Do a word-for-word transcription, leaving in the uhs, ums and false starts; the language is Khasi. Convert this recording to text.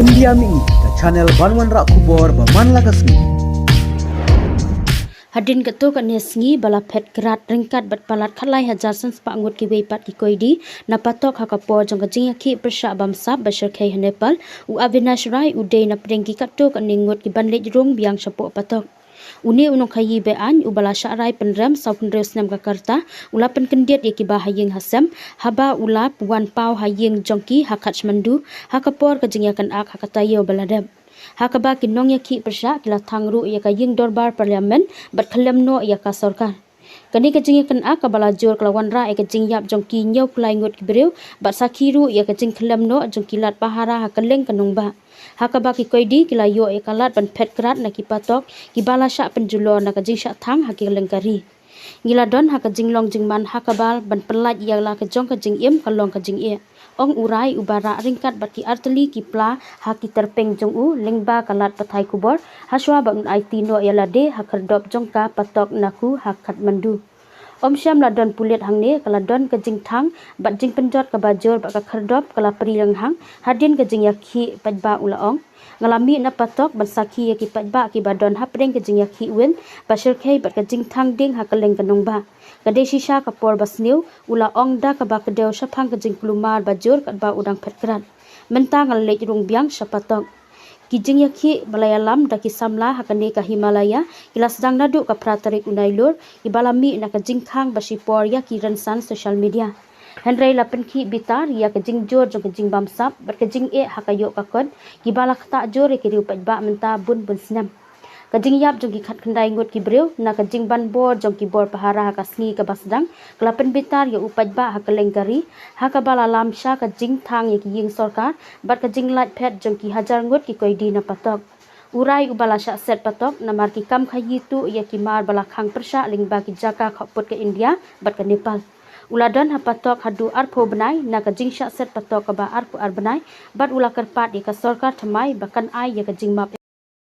India Mini, ka channel ban wanrah khubor ba man la ka sngi. Hadien katto katne sngi ba la phet grad ryngkat bad palat khatlai hajar san spah ngut kiwei pat ki koidi na Patok ha ka por jong ka jingïakhih pyrshah bamsap ba shyrkhei ha Nepal, u Avinash Rai u dei na pdeng ki katto katne ngut ki ban leit rung biang shapoh Patok. Une u nongkhaïi be-aiñ uba la shah rai pynrem sawphew hynriew snem ka rta, u la pynkyndit ïa kiba ha ïing ha sem haba u la wan paw ha ïing jong ki ha Kathmandu ha ka por ka jingïakyndak ha ka taïew ba la dep. Ha kaba ki nongïakhih pyrshah ki la thang ruh ïa ka ïing dorbar Parliament bad khyllem noh ïa ka sorkar. Kane ka jingïakyndak kaba la jur ka la wanrah ïa ka jingïap jong ki hynñiewphew lai ngut ki briew bad sakhi ruh ïa ka jingkhyllem noh jong ki lad pahara ha kylleng ka nongbah. Ha kaba ki koidi ki la ïoh ïa ka lad ban phet grad na ki Patok kiba la shah pynjulor na ka jingshah thang ha kylleng ka ri. Ngi la don ha ka jinglong jingman ha kaba ban pynlait ïa la ka jong ka jingim ka long ka jingeh, ong u Rai uba rah ryngkat bad ki artylli ki pla ha ki tyrpeng jong u lyngba ka lad pathai khubor hashwa ba un aiti noh ïa lade ha khyrdop jong ka Patok na Khuh ha Kathmandu. Ym shym la don pulit hangne, ka la don ka jingthang bad jingpynjot kaba jur bad ka khyrdop ka la pyrshang hadien ka jingïakhih paidbah, u la ong. Nga la mih na Patok ban sakhi ïa ki paidbah kiba don hapdeng ka jingïakhih win ba shyrkhei bad ka jingthang ding ha kylleng ka nongbah. Ka dei shisha ka por ba sniew, u la ong da kaba kdew shaphang ka jingkulmar ba jur katba u dang phet grad. Mynta nga la leit rung biang sha Patok. Ki jingïakhih ba la ïalam da ki samla ha kane ka Himalaya ki la sdang naduh ka phra tarik u Nailur, kiba la mih na ka jingkhang ba shipor ïa ki rynsan social media. Hynrei la pynkhih bitar ïa ka jingjur jong ka jingbamsap bad ka jingeh ha ka ïoh ka kot kiba la ktah jur ïa ki riew paidbah mynta bun bun snem. Ka jingïap jong ki khatkhyndai ngut ki briew na ka jingban bor jong ki bor pahara ha ka sngi kaba sdang ka la pynbitar ïa u paidbah ha kylleng ka ri, ha kaba la lam sha ka jingthang ïa ki ïing sorkar bad ka jinglait phet jong ki hajar ngut ki koidi na Patok. U Rai uba la shah set Patok namar ki kam khaïi tuh ïa ki mar ba la khang pyrshah lyngba ki jaka khappud ka India bad ka Nepal. U la don ha Patok haduh arphew bnai na ka jingshah set Patok kaba arphew ar bnai bad u la kyrpad ïa ka sorkar thymmai ba kan ai ïa ka jingmap